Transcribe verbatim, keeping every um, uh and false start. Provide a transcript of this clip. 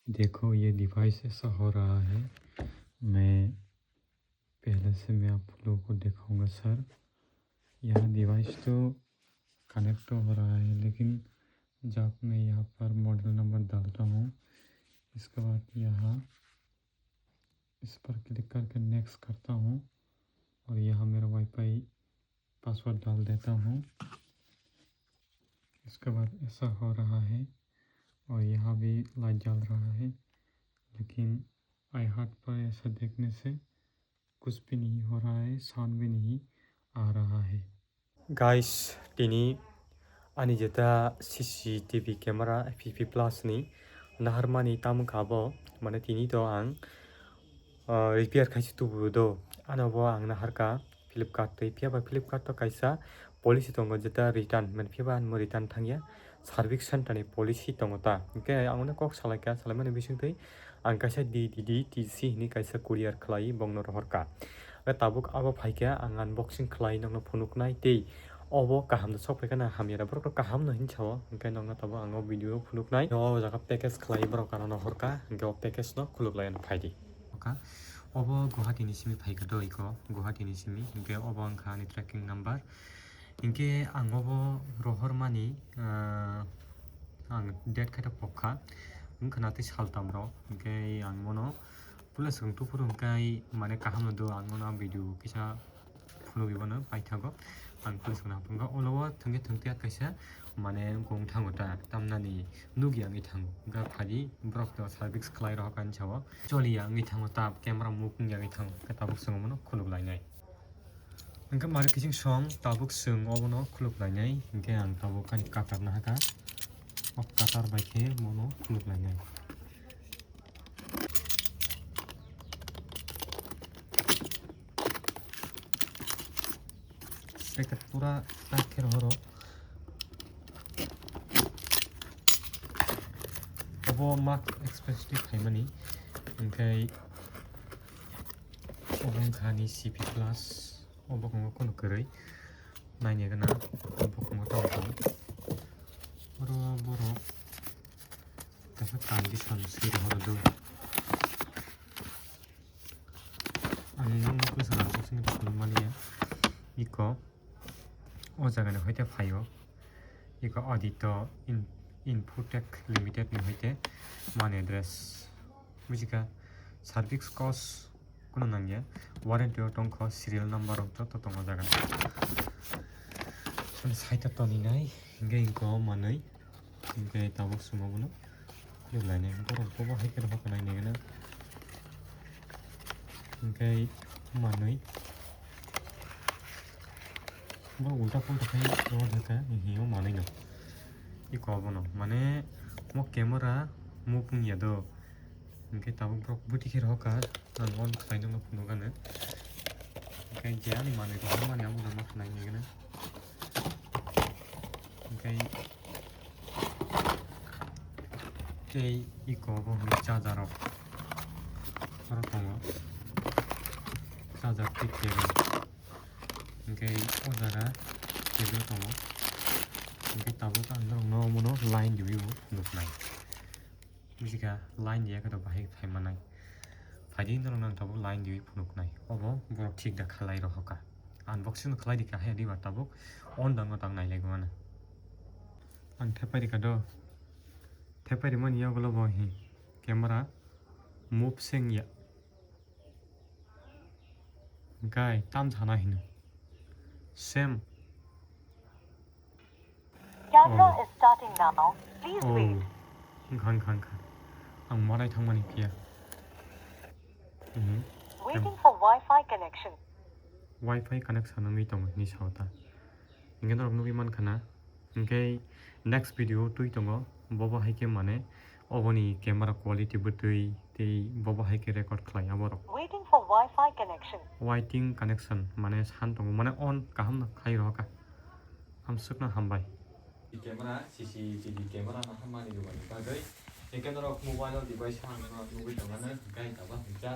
देखो, ये डिवाइस ऐसा हो रहा है, मैं पहले से मैं आप लोगों को दिखाऊंगा सर। यह डिवाइस तो कनेक्ट तो हो रहा है, लेकिन जब मैं यहाँ पर मॉडल नंबर डालता हूँ, इसके बाद यहाँ इस पर क्लिक करके नेक्स्ट करता हूँ और यहाँ मेरा वाईफाई पासवर्ड डाल देता हूँ। इसके बाद ऐसा हो रहा है और यहाँ भी लाइट जल रहा है, लेकिन आई हार्ट पर ऐसा देखने से कुछ भी नहीं हो रहा है, साउंड भी नहीं आ रहा है। Guys, tini ani jeta C C T V camera F P Plus ni naharmani tamo kha bo, mane tini to ang, ah, repair khaise tubu do. Ano bo ang naharka Flipkart tei, phiya ba Flipkart to kaisa policy tongo, jeta return, mane phiya ba ang return thangya, service center ni policy tongo ta. Hingke ang ono kok salaikha, salaimani bisingtwi ang kaisa D D D T C hwnwi kaisa courier khlai bongno rohorkha. Hwnkhe tabuk abo phaikha, ang unboxing khlai nokno phunuknai tei obo kaham da sok phaikha na hamya da borok rok kaham no hinwi sao, hwnkhe nokno tabuk ang o video o phunuknai. O jaga package khlai borok ano rohorkha, hwnkhe o package no khuluk lai ano phaidi. Oka, obo Guwahati ni simi phaikha do iko, Guwahati ni simi, hwnkhe obo wngkha ani tracking number. Hingke ang obo rohormani, ah, ang date khe ta pokha, wngkha na tei saltam rok, hingke ang bono puila swkang tuphuru hingke mane kaham no do, ang bono video kisa phunugwi bono paithago, ang puila swkang hapung kha, olo o thwngkhe thwngtwi kaisa mane wngkha wng thango ta, tamnani nukya wngwi thango, hingke phadi borok to service khlai rohor kha hinwi sao, choliya wngwi thango ta, camera muk wngya wngwi thango, hingke tabuk chwng bono khuluk lainai. Hingke mari kiching song tabuk chwng obono khuluk lainai, hingke ang tabuk ani cutter nahaka, o cutter bai khe bono khuluk lainai. Packet pura tight khe rohoro. Obo Mark Express ni phaimani, hingke obo wngkha ani C P Plus. O bokong o kheno kwrwi naina gana, o bokong o tamo tong. Oro borok kaisa condition swi rohoro do. Ang nokno kwchwng unboxing khe phunuk mani ya. Iko o jaga ni hoite phaio. Iko Aditya In-, Infotech Limited ni hoite mani address. Bujikha, service cost kuno nangya, warranty o tongkho, serial number rok joto tongo jaga. Side o toni nai, hingke inko manwi, hingke tabuk swngo bono. Lainai borok bobo hai khe rohor kha nai nai gana. Hingke manwi. Bo ulta pulta khai rohor kha, hiyo manwi no. Iko bono, mane mo camera muk wngya do. Hingke tabuk borok bwtwi khe rohor kha, ang on khlai nokno phunuk ano. Hingke je ani manwi rohor mani abono ma khnai nai gana. Hingke tei iko bo hwnwi charger rok oro tongo, charger tei cable, hingke o jaga cable tongo, hingke tabuk ang norokno omono line riwi bo nuknai, bujikha line riya khe to bahai phai manai, phaidi norokno ang tabuk line riwi phunuknai, obo borok thik da khalai rohor kha, unboxing khlai di kha he diba tabuk on dango tang nailai mano. Ang thepai rikha do. Thepai rimani yagulo bo hi camera move seng ya. Gai tam sana hino. Same. Camera Oh. is starting now. Please Oh. wait. Wngkha, wngkha, wngkha. Ang malai thangmani phiya. Mhm. Waiting for Wi-Fi connection. Wi-Fi connection wngwi tongo hinwi sao ta. Hingke norok nugwi mankha na. Hingke next video twi tongo. Bobo hai khe mane oboni camera quality bwtwi tei bobo hai khe record khlai aborok. Waiting for Wi-Fi connection. Waiting connection mane san tongo, mane on kaham no khai rohor kha. Hamswkno hambai. Camera, C C T V camera no hammani rwmani bagwi. Hingke norok mobile o device ang no nugwi tongmani hingke ang tabuk hingke.